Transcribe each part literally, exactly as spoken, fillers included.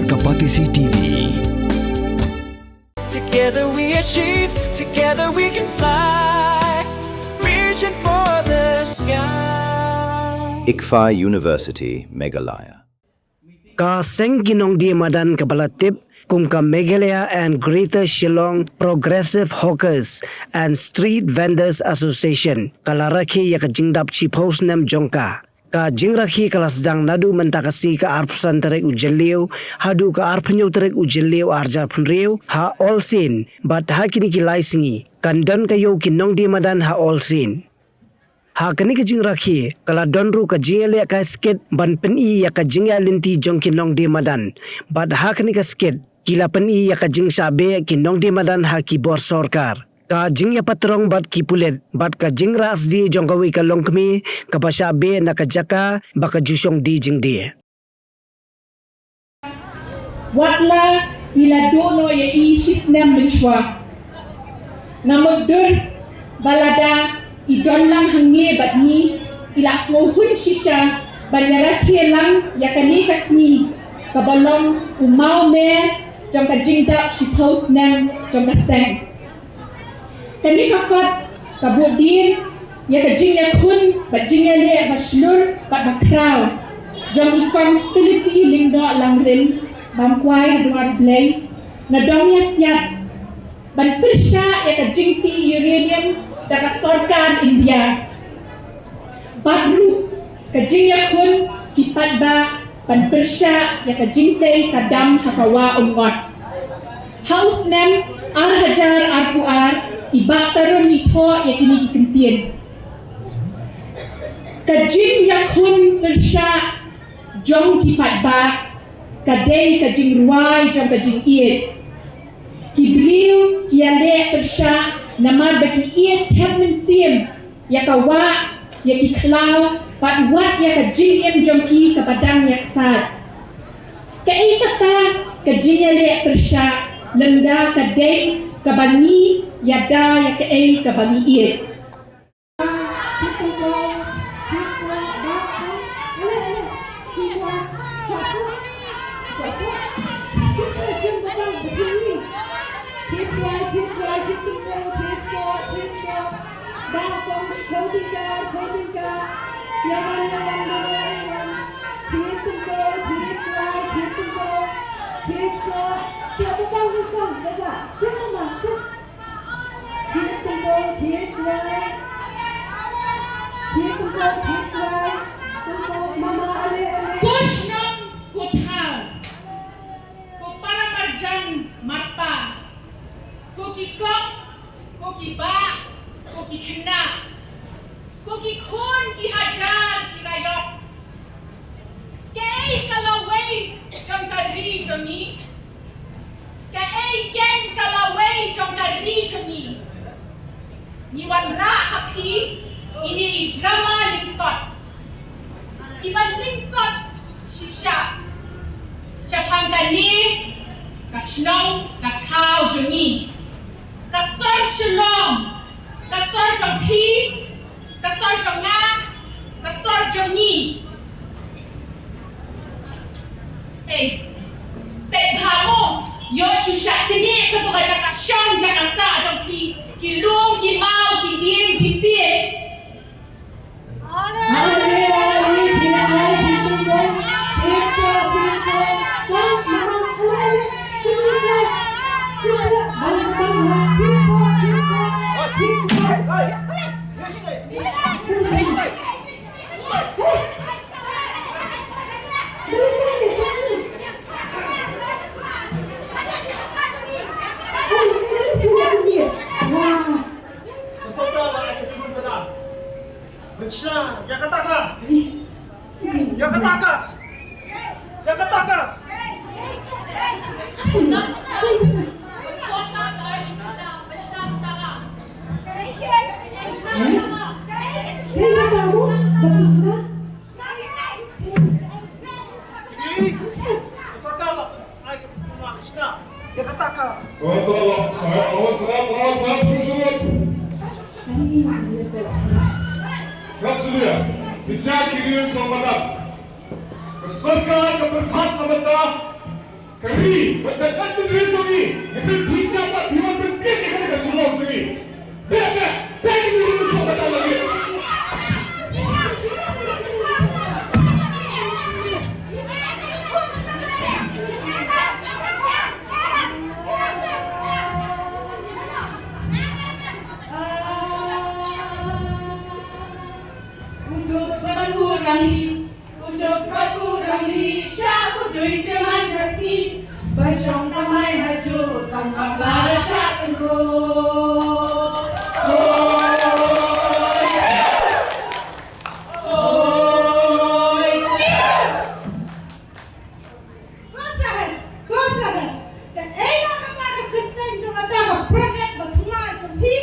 Ka Batesi T V. Together we achieve, together we can fly. Reaching for the sky. ICFAI University, Meghalaya. Ka seng ki nongdie madan kaba la tip kum ka Meghalaya and Greater Shillong Progressive Hawkers and Street Vendors Association ka la rakhe ïa ka jingdap shiphew snem jong ka. Ka jingrakhe ka la sdang naduh mynta ka sngi ka arphew san tarik u Jylliew haduh ka arphew hynñiew tarik u Jylliew arhajar arphew hynriew ha Olsien, bad ha kine ki lai sngi kan don ka ïew ki nongdie madan ha Olsien. Ha kane ka jingrakhe ka la don ruh ka jingïaleh kai skit ban pyni ïa ka jingïaid lynti jong ki nongdie madan, bad ha kane ka skit ki la pyni ïa ka jingshah beh ki nongdie madan ha ki bor sorkar. Ka jingïapatrong bad ki pulit bad ka jingrah sdie jong kawei ka longkmie kaba shah beh na ka jaka ba ka ju shong die jingdie. Wat la i la duh noh ïa i shisnem mynshuwa. Nga mutdur ba lada i don lang hangne bad ngi, i la sngewhun shisha ban ïarakhe lang ïa kane ka sngi kaba long u mawmer jong ka jingdap shiphew snem jong ka seng. Kane ka kot ka bud dien ïa ka jingïakhun bad jingïaleh ba shlur bad ba khraw jong i Kong Spility Lyngdoh Langrin, bam kwai ha dwar Blei, na Dong Ïasiat, ban pyrshah ïa ka jingtih uranium da ka sorkar India. Bad ruh ka jingïakhun ki paidbah ban pyrshah ïa ka jingtei ka dam ha ka Wah Umngot. Ha u snem arhajar arphew ar i Bah Tarun i thoh ïa kine ki kyntien. Ka jingïakhun pyrshah jong ki paidbah ka dei ka jingrwai jong ka jingïeit. Ki briew ki ïaleh pyrshah namar ba ki ïeit thep mynsiem ïa ka wah, ïa ki khlaw, bad wat ïa ka jingim jong ki kaba dang ïaksaid. Kaei kata ka jingïaleh pyrshah lymda ka dei kaba ngi ïada ïa kaei kaba ngi ïeit. Ko shnong ko thaw, ko para marjan marpa, ko ki kong, ko ki bah, ko ki khynnah, ko ki khun ki hajar ki raiot. Kaei ka lawei jong ka ri jong ngi? Kaei ken ka lawei jong ka ri jong ngi? Ngi wanrah ha phi ine i drama lyngkot. Iban lyngkot shisha shaphang kane ka shnong ka thaw jong ngi. Ka sor Shillong, ka sor jong phi, ka sor jong nga, ka sor jong ngi. Ei, peit bha mo, ïoh shu shah knieh kato ka jaka shong jaka sah jong phi, ki lum, ki maw, ki dieng, ki siej. Wow. Ka sorkar la ai ka jingpynbna ban shna ïa kata ka, ïa kata ka, ïa kata ka. Ka sorkar la ai ka jingpynbna ban shna ïa kata ka. Sngap shuh ïa, pisa ki riew shong madan. Ka sorkar ka pyrkhat na bynta Ka ri, bad ka jaitbynriew jong ngi, ngi pynphisha bad ngi wan pyntieng ïa kane ka Shillong jong ngi. Beh, beh, beh, ngi wan shoh bad la ngi. U duk bad u rangli, u duk bad u rangli, sha u dui te man da sngi. Ba shong kamai ha ju, tang ba la sha tang ro. Oi. Oi. Ko Sahar, ko Sahar. Kaei kata ka kyrteng jong kata ka project ba thymmai jong phi?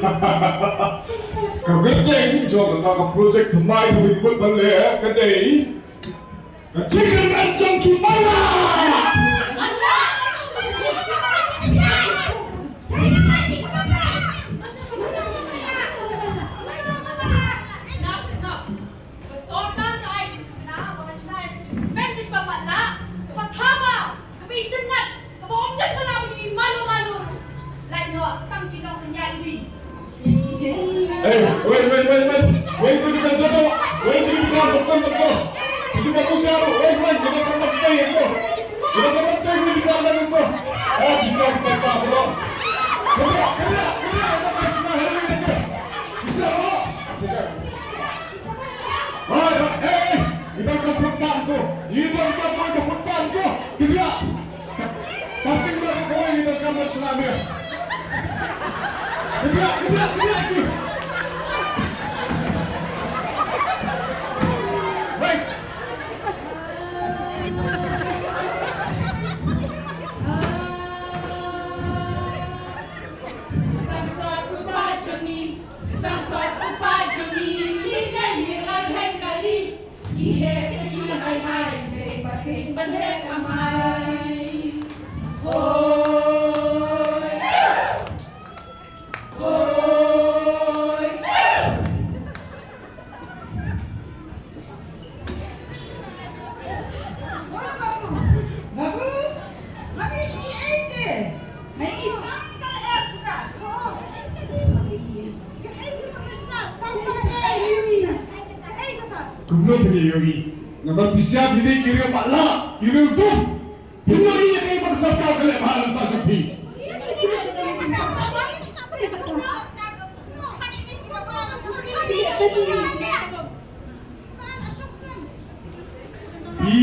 Ka kyrteng jong kata ka project thymmai kaba ngi mut ban leh ka dei ka jingkyrmen jong ki mala. Ka sorkar ka ai jingkyrmen ba ka shna ïa ka jingkyrmen jong ki ba matlah, kaba thymmai, kaba itynnad, kaba ym dei ban ïa ki malu malu. Lait noh tang ki nongpynïaid ri. Eh, wei, wei, wei, wei. Wei, tu kita jatuh. Wei, tu kita jatuh. Kita jatuh. Wei, wei, kita jatuh. Wei, wei, kita jatuh. Kita jatuh. Wei, kita jatuh. Eh, bisa kita jatuh, bro. Kita, kita, kita, kita, kita, kita, kita. Bisa, bro. Hai, hai, eh, eh, ngi donkam footpath tu. Ngi donkam footpath tu. Kyndiah. Parking lot kawei ngi donkam ban shna mih. Kyndiah, kyndiah, kyndiah ki. Hei. Sangsot u kpa jong ngi, sangsot u kpa jong ngi, ngi dei ïa la dei kali. Ki heh ki hai hai, dei pat kin ban heh kamai. Hoi. Hoi. Babu, babu, babu, i ei te? Ai, i tang ka lyer suda. Ka ei ki pynlyer suda, tang ka lyer. Ka ei kata? Kumno phi ïohi? Namar phi sngap ïa ki riew matlah, ki riew dum. Phi ïohi ïa kaei ba ka sorkar ka leh bha na ka bynta jong phi? Phi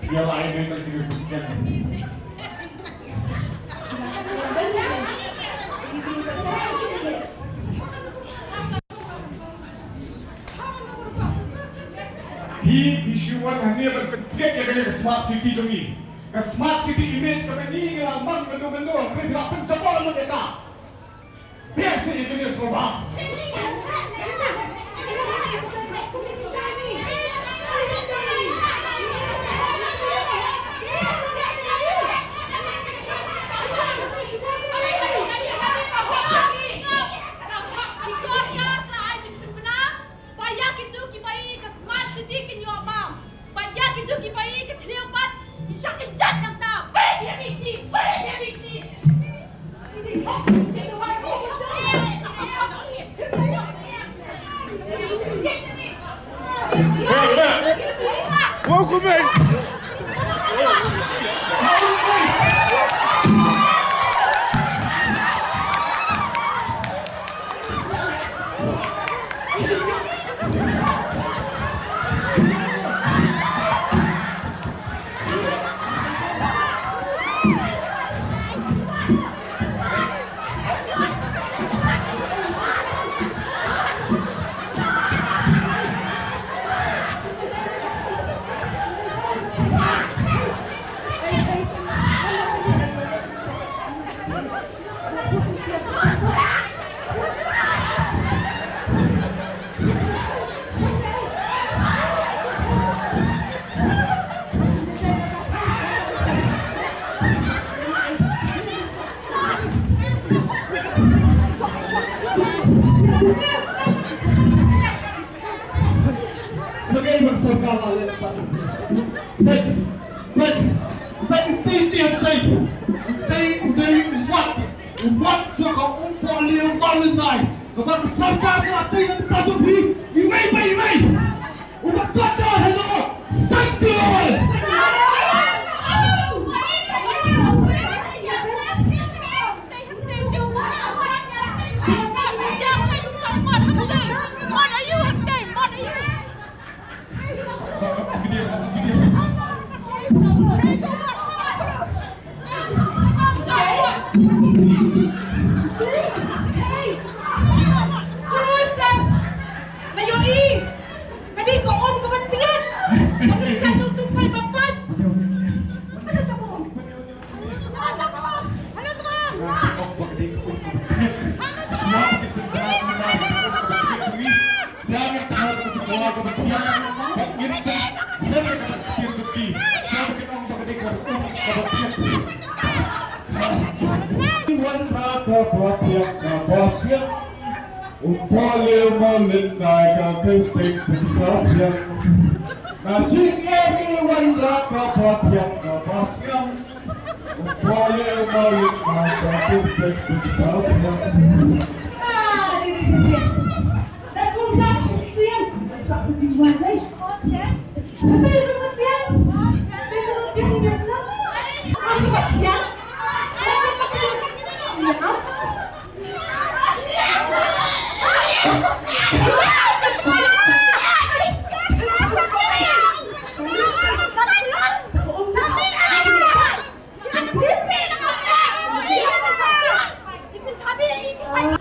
ïa la ai ne ka kiri pynken. Phi, phi shu wan hangne ban pynthied ïa kane ka smart city jong ngi. Ka smart city image kaba ngi ngi la mang mynno mynno, ngi la pynjabor lut ïa ka. Biang seh ïa kane sngewbha. Ba ïa kito kiba ïohi ka smart city kin ïoh bam. Ba ïa kito kiba ïohi ka thliew pat kin shah kynjat nangta. Bret ïa bishni, bret ïa bishni. Wow, kumne. Sa kaei ba ka sorkar la leh pat? Peit, peit, peit, u tei, u tei, u tei, u tei, u tei, u wat, u wat jong ka umpohliew Mawlynnai. Kaba ka sorkar ka la tei na ka bynta jong phi, iwei pa iwei. U ba kot da hano, san klur. Wanrah kaba thiang kaba thiang, umpohliew Mawlynnai ka kyrteng pynsaw thiang. Nga sngewthuh ïa ki wanrah kaba thiang kaba thiang.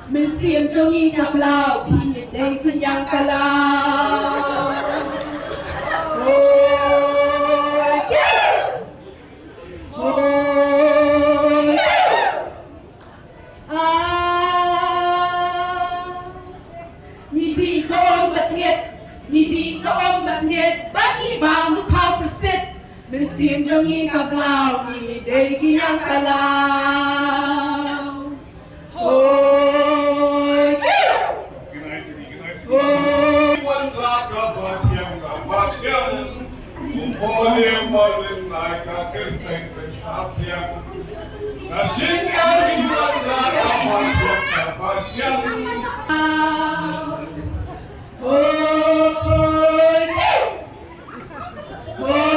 Mynsiem jong ngi ka blau, phi dei ka ñiang ka law. Hoi. Hoi. Ah. Ngi dih ka um ba tnget, ngi dih ka um ba tnget, bad ngi bam u khaw pyrsit. Mynsiem jong ngi ka blau, ngi dei ki ñiang ka law. Hoi. Hoi. Wanrah kaba thiang kaba thiang. Umpohliew Mawlynnai ka kyrteng pynsaw thiang. Ka shim ïa ki wanrah kaba thiang kaba thiang. Hoi. Hoi.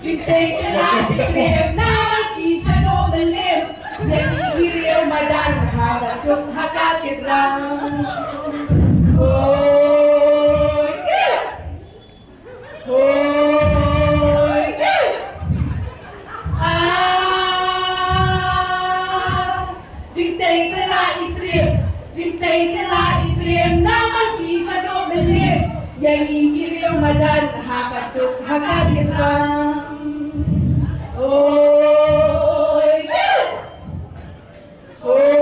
Jingtei te la ki triem namar ki shadoh mylliem. Ïa ngi ki riew madan haba duk ha ka kynrang. Hoi. Hoi. Ah. Jingtei te la i triem, jingtei te la i triem, namar ki shadoh mylliem. Ïa ngi ki riew madan ha ka duk ha ka kynrang. Hoi. Hoi.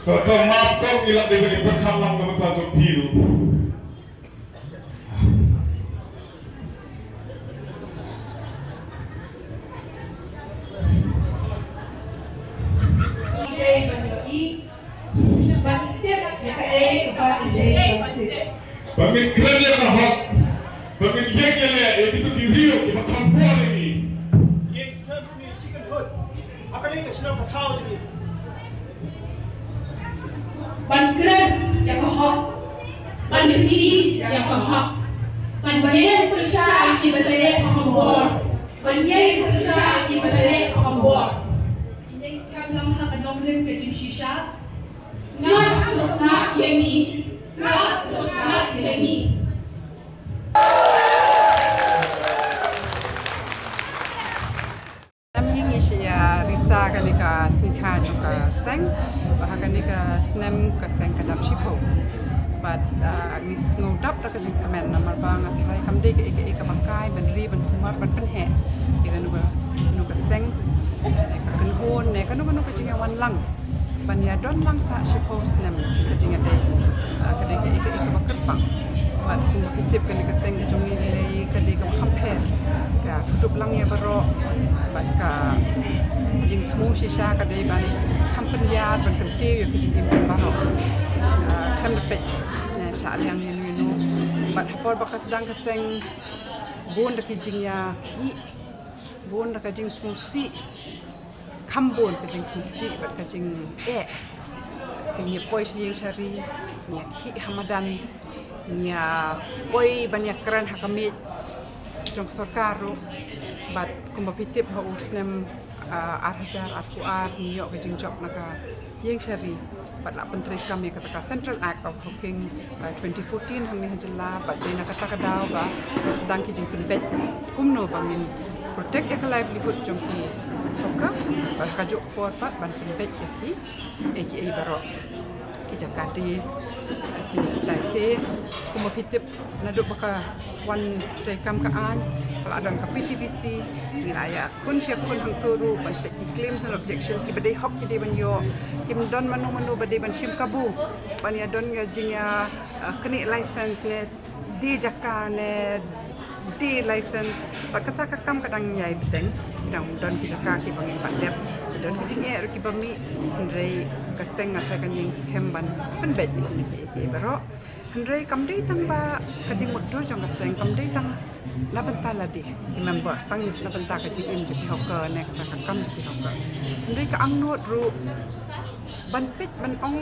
To, to, map to, ngi la dei ban ïa pynkham lang na bynta jong phi ruh. Ba ngin kren ïa ka hok, ba ngin ïeng ïaleh ïa kito ki riew kiba kham bor ïa ngi. Ïeng skhem ïa ngi shi kynhun ha kane ka shnong ka thaw jong ngi. Ban kren ïa ka hok, ban ïeng ïa ka hok, ban ïeng pyrshah ïa kiba leh ha ka bor, ban ïeng pyrshah ïa kiba leh ha ka bor. Ïeng skhem lang ha ka nongrim ka jingshisha. Sngap to sngap ïa ngi, sngap to sngap ïa ngi. Ngi ngi shu ïa risa kane ka sngikha jong ka seng, ba ha kane ka snem ka seng ka dap shiphew. Bad, ah, ngi sngew dap da ka jingkmen namar ba nga tharai kam dei kaei kaei kaba kai ban ri ban sumar ban pynheh ïa kano ka, kano ka seng, ne ka kynhun ne kano kano ka jingïawan lang. Ban ïa don lang sa shiphew snem ka jingïadei, ah, ka dei kaei kaei kaba kyrpang. Bad kumba phi tip kane ka seng ka jong ngi lei ka dei kaba kham pher. Ka kdup lang ïa baroh bad ka jingthmu shisha ka dei ban kham pynïar ban kyntiew ïa ka jingim jong baroh. Ah, khlem da peit ne shah liang ïano ïano. Bad ha por ba ka sdang ka seng bun da ki jingïakhih, bun da ka jingsngewsih. Kham bun ka jingsngewsih bad ka jingeh. Te ngi poi sha ïing sha ri, ngi ïakhih ha madan, ngi ïa poi ban ïakren ha ka miej jong sorkar ruh. Bad kumba phi tip ha u snem, ah, ar hajar arphew ar ngi ïoh ka jingjop na ka ïing sha ri. Bad la pyntreikam ïa kata ka Central Act of Hawking, uh, twenty fourteen hangne ha jylla, bad dei na kata ka daw ba sa sdang ki jingpynbeit kumno ba ngin protect ïa ka livelihood jong ki hawker, bad ha kajuh ka por pat ban pynbeit ïa ki, eh, kiei baroh ki jaka die, eh, kine kitai te. Kumba phi tip naduh ba ka wan treikam ka aiñ, ka la don ka P T V C, ngi la ïa khun sha khun hangto ruh ban peit ki claims and objections kiba dei hok ki dei ban ïoh, kim don mano mano ba dei ban shim kabu ban ïa don ïa jingïa, uh, kane license ne die jaka ne die license. Bad kata ka kam ka dang ïai bteng, dang don ki jaka kiba ngim pat dep, don ki jingeh ruh kiba mih. Hynrei ka seng nga tharai kan ïeng skhem ban pynbeit ïa kine kiei kiei baroh. Hynrei kam dei tang ba ka jingmutdur jong ka seng, kam dei tang na bynta lade ki member, tang na bynta ka jingim jong ki hawker ne kata ka kam jong ki hawker. Hynrei ka angnud ruh ban peit ban ong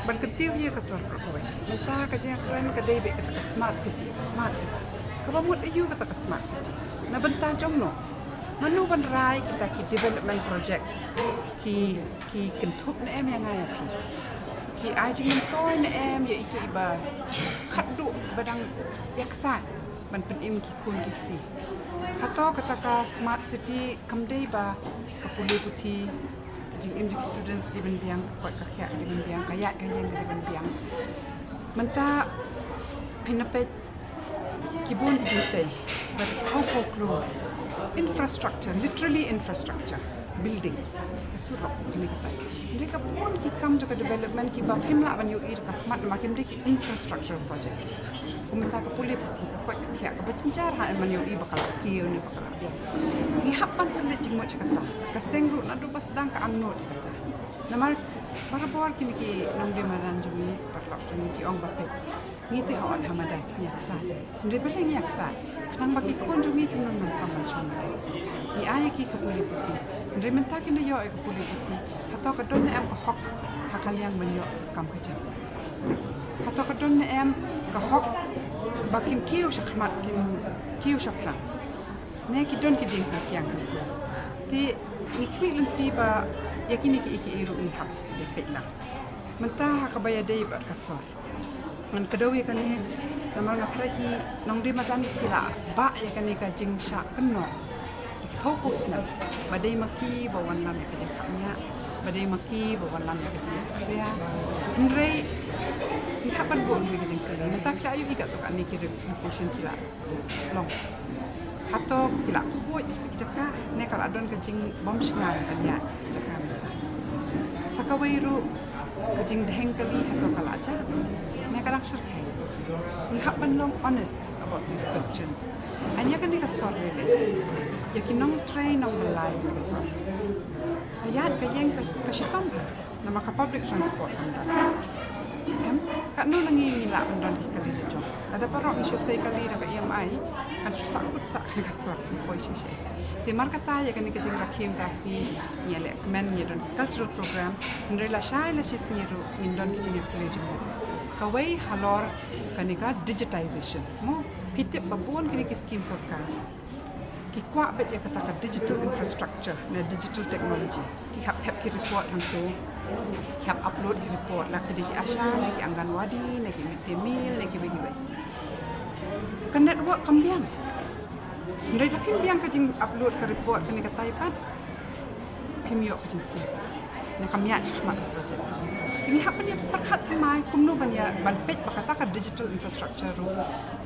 ban kyntiew ïa ka sor ka kawei. Mynta ka jingkren ka dei beit kata ka smart city, ka smart city. Kaba mut aïu kata ka smart city? Na bynta jong no? Mano ban rai kita ki development project? Ki, ki kynthup ne em ïa nga ïa phi? Ki ai jingmyntoi ne em ïa ito iba khatduh, iba dang ïaksaid ban pynim ki khun ki kti? Hato kata ka smart city kam dei ba ka pule puthi, ka jingim jong ki students ki dei ban biang, ka koit ka khiah ki dei ban biang, ka ïaid ka ïeng ki dei ban biang? Mynta phin ïa peit ki bun ki jingtei, bad ki phew phew klur infrastructure, literally infrastructure, building, ka surok, kine kitai. Hynrei ka bun ki kam jong ka development kiba phim lah ban ïohi da ka khmat namar kim dei ki infrastructure projects. Kumta ka pule puthi, ka koit ka khiah, kaba jynjar ha ban ïohi ba ka la kiew ne ba ka la biang. Ngi hap ban pynleit jingmut sha kata. Ka seng ruh naduh ba sdang ka angnud ïa kata. Namar barabor kine ki nongdie madan jong ngi, paralok jong ngi ki ong ba peit, ngi te hooid ha madan ngi ïaksaid. Hynrei balei ngi ïaksaid? Khnang ba ki khun jong ngi kim don donkam ban shong madan. Ngi ai ïa ki ka pule puthi. Hynrei mynta kin da ïoh ïa ka pule puthi, hato ka don ne em ka hok ha ka liang ban ïoh ka kam ka jam? Hato ka don ne em ka hok ba kin kiew sha khmat, kin kiew shaphrang? Ne ki don ki diengphna kiang hangto. Te ngi khmih lynti ba ïa kine kiei kiei ruh ngi hap ïa peit lang. Mynta ha kaba ïadei bad ka sor, ngan kdew ïa kane namar nga tharai ki nongdie madan ki la bah ïa kane ka jingshah kynnoh. Ki phew phew snem ba dei ma ki ba wanlam ïa ka jingkhapngiah, ba dei ma ki ba wanlam ïa ka jingjakhlia. Hynrei ngi hap ban buh ïa ka jingkylli. Mynta ki la ïohi katto katne ki relocation ki la long. Hato ki la khuid ïa kito ki jaka ne ka la don ka jingbymshngaiñ ban ïaid ïa kito ki jaka mynta? Sa kawei ruh ka jingdheng kali, hato ka la jah ne ka dang shyrkhei? Ngi hap ban long honest about these questions. Ïa kane ka sor lei lei, ïa ki nongtrei nongbylla ïa kane ka sor, ka ïaid ka ïeng ka, ka shitom bha. Namar ka public transport kam don. Em, katno na ngi ngi lah ban don ki kali la jong? La Baroh ngi shu sei kali da ka E M I, kan shu sahkut sah kane ka sor, poi shisha. Te markata ïa kane ka jingrakhe mynta sngi, ngi leh kmen ngi don cultural program, hynrei lashai lashisngi ruh ngin don ki jingïakhleh jingmut. Kawei halor kane ka digitization. Mo, phi tip ba bun kine ki scheme sorkar ki kwah beit ïa kata ka digital infrastructure ne digital technology. Ki hap thep ki report hangto, ki hap upload ki report, la ki dei ki ASHA ne ki Anganwadi ne ki mid day meal ne kiwei kiwei. Ka network kam biang. Hynrei da phim biang ka jing upload ka report kane katai pat, phim ïoh ka jingsiew. Ne kam ïaid shakhmat ka project. Te ngi hap ban ïa pyrkhat thymmai kumno ban ïa, ban peit ba kata ka digital infrastructure ruh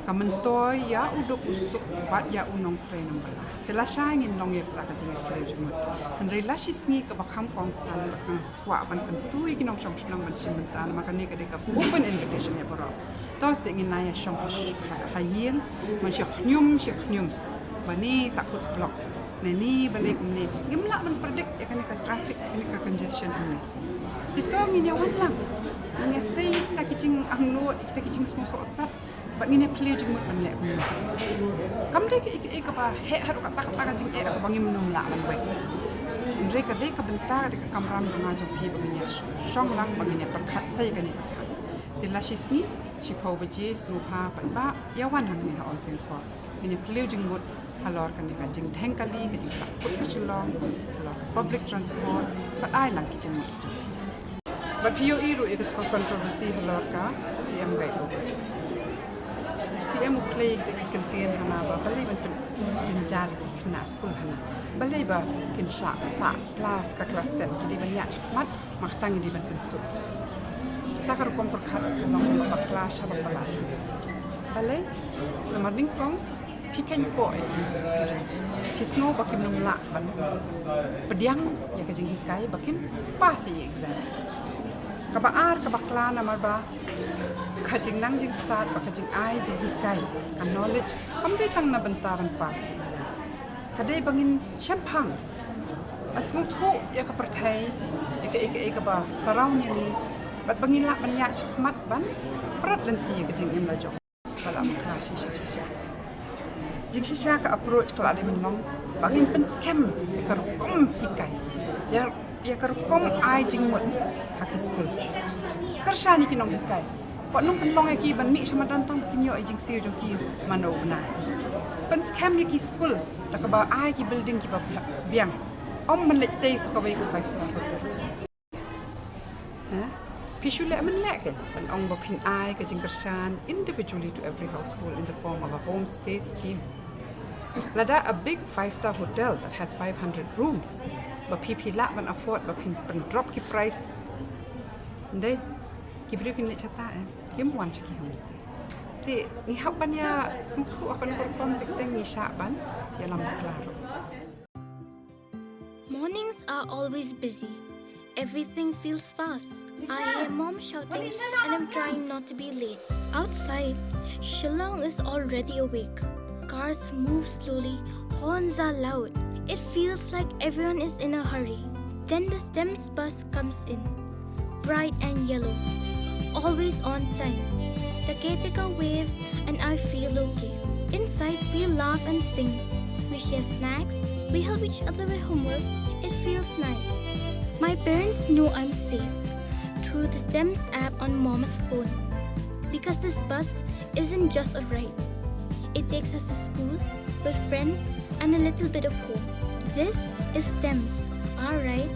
ka myntoi ïa u duk u suk bad ïa u nongtrei nongbylla. Te lashai ngin long ïa kata ka jingïakhleh jingmut. Hynrei lashisngi kaba kham kongsan, eh, kwah ban kyntu ïa ki nongshong shnong ban shim bynta namar kane ka dei ka open invitation ïa baroh. To seh ngin nang ïa shong ha, ha, ha ïing, ban shu khñium, shu khñium. Ba ni sahkut block. Ne ni balei kumne. Ngim lah ban predict ïa kane ka traffic, kane ka congestion kumne. Te to ngin ïa wan lang. Ngin ïa sei kita ki jingangnud, kita ki jingsngewsohsat. Bad ngin ïa plie jingmut ban leh kumne. Kam dei kaei kaei kaba heh haduh katta katta ka jingeh kaba ngim nym lah ban weng. Hynrei ka dei ka bynta, ka dei ka kamram jong nga jong phi ba ngin ïa shong lang, ba ngin ïa pyrkhat, sa ïa kane pyrkhat. Te lashisngi, shiphew baje, sngewbha, paidbah, ïa wan hangne ha All Saints Hall. Ngin ïa plie jingmut halor kane ka jingdheng kali, ka jingsahkut ka Shillong, halor ka public transport, bad ai lang ki jingmut ki jong phi. Bad phi ïohi ruh ïa ka controversy halor ka C M Guidebook. U C M u khlei ïa ki kyntien hana ba balei ban pynjynjar ïa ki khynnah skul hana. Balei ba kin shah sah class ka class ten, ki dei ban ïaid shakhmat, ma kata ngi dei ban pynsuk. Kata ka rukom pyrkhat ka long kaba bakla sha bakla. Balei? Namar nyngkong, phi kheiñpoh ïa ki students. Phi sngew ba kim nym lah ban pdiang ïa ka jinghikai ba kin pass ïa ki exam. Kaba ar, kaba bakla namar ba ka jingnang jingstad bad ka jingai jinghikai, ka knowledge, kam dei tang na bynta ban pass ki exam. Ka dei ba ngin shemphang, ban sngewthuh ïa ka pyrthei, ïa kaei kaei kaba surround ïa ngi, bad ba ngin lah ban ïaid shakhmat ban pyrkhat lynti ïa ka jingim la jong. Ba la bakla shisha shisha. Jingshisha ka approach ka la dei ban long ba ngin pynskhem ïa ka rukom hikai, ïa, ïa ka rukom ai jingmut ha ki skul. Kyrshan ïa ki nonghikai. Wat nym pynlong ïa ki ban mih sha madan tang ba kin ïoh ïa jingsiew jong ki mano bnai. Pynskhem ïa ki skul da kaba ai ki building kiba biang. Ym ban leit tei sa kawei ka five star hotel. Ha? Phi shu leh mynleh kein ban ong ba phin ai ka jingkyrshan individually to every household in the form of a homestay scheme. Lada a big five star hotel that has five hundred rooms, ba phi, phi lah ban afford, ba phin pyndrop ki price. Ndei, ki briew kin leit shata, eh, kim wan sha ki homestay. Te ngi hap ban ïa sngewthuh ha kano ka rukom, te ngi shah ban ïalam bakla ruh. Mornings are always busy. Everything feels fast. I hear mom shouting and I'm trying not to be late. Outside, Shillong is already awake. Cars move slowly, horns are loud. It feels like everyone is in a hurry. Then the STEMS bus comes in. Bright and yellow, always on time. The caretaker waves and I feel okay. Inside, we laugh and sing. We share snacks, we help each other with homework. It feels nice. My parents know I'm safe through the STEMS app on mom's phone. Because this bus isn't just a ride, it takes us to school, with friends, and a little bit of home. This is STEMS, our ride,